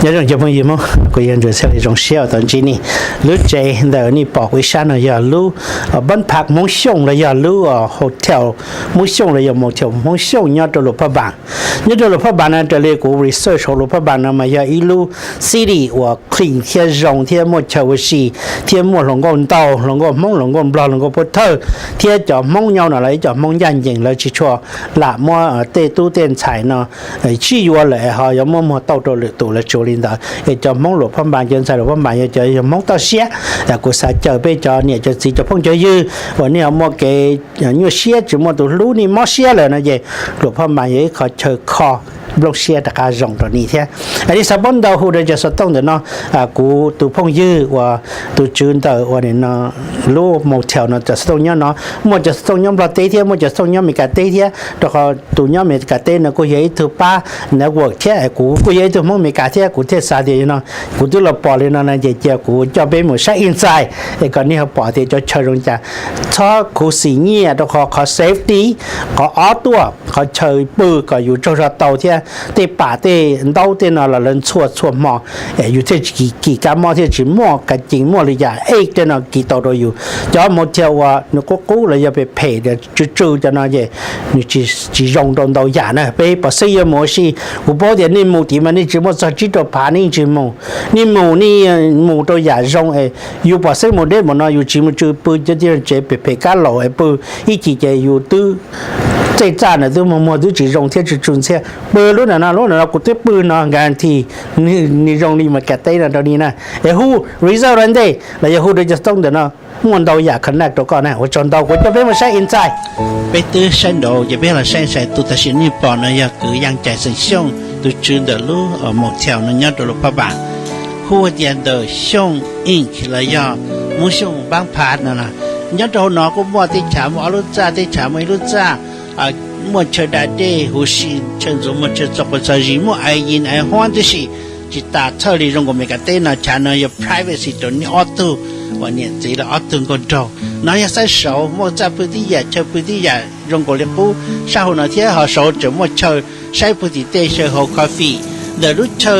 Nyob zoo cov phooj ywg Hmoob, kuv yog Ntsws Txhiaj li zoo siab uas tau ntsib nej. Lub tsev ntawm nej pom kuv ib sab no yog lub Band Park Hmoob Xyooj los yog lub hotel Hmoob Xyooj los yog motel Hmoob Xyooj nyob rau Luam Phaj Npas. Nyob rau Luam Phaj Npas no raws li kuv research hauv Luam Phaj Npas no mas yog ib lub city uas clean thiab zoo thiab muaj chaw ua si thiab muaj hluas nkauj ntau, hluas nkauj Hmoob, hluas nkauj Nplog, hluas nkauj pub thawj, thiab cov Hmoob nyob no lawv ib cov Hmoob ncaj ncees, lawv tsis tshua lam muab tej tub tej ntxhais no sib yuav lawm ho yuav muab muag tauj rau lwm tus, lawv tsis ua li ntawd. Es cov Hmoob Luam Phaj Npas, cov ntxhais Luam Phaj Npas yog cov Hmoob toj siab. Kuv xav caw peb cov niam cov txiv cov phooj cov ywg uas nej ho muaj kev nyuaj siab tsis muaj tus hlub nej mob siab lawm no ces Luam Phaj Npas yog ib qho chaw kho nplooj siab rov qab zoo rau nej thiab. Nej xav paub ntau hu rau cov xov tooj ntawm no. Kuv tus phooj ywg uas tus tswv ntawm uas lub motel no cov xov tooj nyob no, muaj cov xov tooj nyob Nplog teb thiab muaj cov xov tooj nyob Amelikas teb thiab, rau qhov tus nyob Amelikas teb no kuj yog ib tug pab network thiab kuv kuj yog ib tug Hmoob Amelikas thiab kuv thiaj xav tias no kuv twb los pom li no no ces cia kuv coj peb mus saib inside es kom nej ho pom tias cov chaw zoo cas. Txhob khuv xim nyiaj rau qhov qhov safety, qhov ob tuaj qhov chaw pw kom yus tsaug zog tau thiab tej pam tej ntaub tej no los lawv ntxhua txhua hmo, yus thiaj tsis kis kab mob thiab tsis muaj kav cees muaj li cas ej tej no kis tau rau yus. Cov motel uas nws qub qub los yog phem phem tsw tsw cov no ces nws tsis zoo rau ntau yam na. Peb pom xeeb yuav mus ua si, kuv paub tias nej mus tid mas nej tsis muaj txog tsib rau phav nej yeej tsis mus. Nej mus nej mus rau yam zoo es yus pom xeeb mus deb mus no yus tsis mus tsw pw cov tsev phem phem kab laus es pw ib chim ces yus twb txej txaj ntawd twb muag muag twb tsis zoo thiab tsw tsw ntxhiab. Pw lub ntawm no, lub ntawm no kuv twb pw no guarantee nws zoo li Amelikas teb no rau nej na. Es hu reserve ntej los yog hu rau cov xov tooj ntawm no, muaj ntau yam connect rau koj na. Ua tsaug ntau, kuv coj peb mus saib inside. Peb twb saib nraud ces peb los saib inside. Tus tam sim nej pom no yog kwv Yaj Cais xeem Xyooj, tus tswv ntawm lub motel no nyob rau Luam Phaj Npas, hu tias ntawm Xyooj Inn los yog Hmoob Xyooj Npab Phav no. Nyob rau hauv no kuj muaj teb chaws muaj ob lub txaj, teb chaws muaj ib lub txaj, muaj chaw da dej huv si, chaw ntxuav muag, chaw txog quav txog zis, muaj aiv yis aiv huab tib si. Tsis tas txhawj li zoo nkaus Amelikas teb no, chav no yog privacy rau nej ob tug uas niam txiv los ob tug nkauj nraug. No yog xab saud muaj txaj pw tib yam, chaw pw tib yam zoo nkaus li qub sab hauv no thiab ho saud tseem muaj chaw saib pw tim tej xyaw hau coffee. Ntawm lub chaw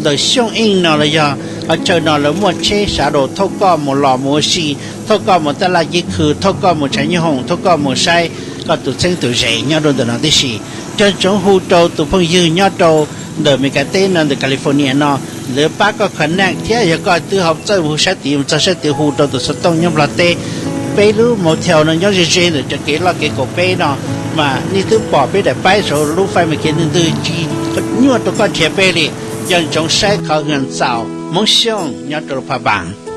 ntawm Xyooj Inn no los yog qhov chaw no lawv muaj tsheb sab daus thauj koj mus los mus ua si, thauj koj mus taj laj kiv khw, thauj koj mus tshav nyooj hoom, thauj koj mus saib koj tus txheeb tus ze nyob rau ntawm no tib si. Cog ntsoov hu rau tus phooj ywg nyob rau ntawm Amelikas teb no, ntawm California no, lawv pab koj connect thiab yog koj twb ho txawj hu sab tid mus txog sab tid hu rau tus xov tooj nyob Nplog teb. Peb lub motel no nyob ze ze ntawm cov kev loj kev kaum peb no, mas nej twb pom peb daim paib saud lub fai mas khiav ntwg ntwg tsis nyuaj rau koj nrhiav peb li. Cog ntsoov saib qhov hwm ntxaus Hmoob Xyooj nyob rau Luam Phaj Npas.